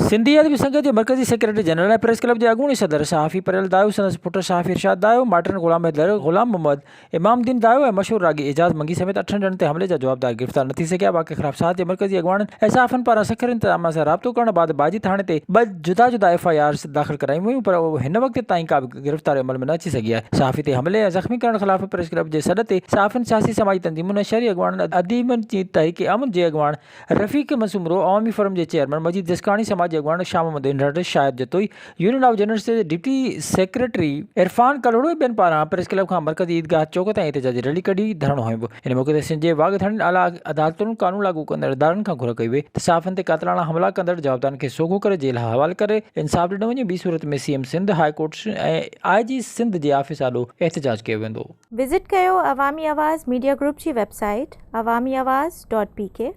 سنڌي ادبي سنگت جي مرڪزي secretary general ۽ press club جي اڳوڻي صدر صحافي پريل دايو، سندس پٽ صحافي ارشاد دايو، مائٽن غلام حيدر، غلام محمد، امام الدين دايو ۽ مشهور راڳي اعجاز منگي سميت اٺن ڄڻن تي حملي جا جوابدار گرفتار نه ٿي سگهيا. واقعي خلاف ساٿ جي مرڪزي اڳواڻن ۽ صحافين پاران سکر انتظاميا سان رابطو ڪرڻ بعد باجي ٿاڻي تي ٻه جدا جدا ايف I آرز داخل ڪرايون ويون پر هن وقت تائين ڪا به گرفتاري عمل ۾ نه اچي سگهي آهي. صحافي تي حملي ۽ زخمي ڪرڻ خلاف پريس ڪلب جي سڏ تي صحافين، سياسي سماجي تنظيمن ۽ شهري اڳواڻن اديبن جي تحريڪ امن جي اڳواڻ رفيق سومرو، عوامي فورم جي چيئرمين مجيد جسڪاڻي، سماجي اڳواڻ Shah Muhammad Indhar, Shahid Jatoi, union of journalists جي ڊپٽي سيڪريٽري عرفان ڪلهوڙو ۽ ٻين پاران پريس ڪلب کان مرڪزي عيدگاهه چوڪ تائين احتجاجي ريلي ڪڍي ڌرڻو هنيو ويو. ان موقعي تي سنڌ جي واڳ ڌڻين اعليٰ عدالتن، قانون لاڳو ڪندڙ ادارن کان گهر ڪئي وئي ته صحافين تي قاتلاڻا حملا ڪندڙ جوابدارن کي سوگهو ڪري جيل حوالي ڪري انصاف ڏنو وڃي، ٻي صورت ۾ C M Sindh, high court ۽ I G Sindh جي آفيس آڏو احتجاج ڪيو ويندو. وزٽ ڪيو عوامي آواز ميڊيا گروپ جي website Awami Awaz dot P K.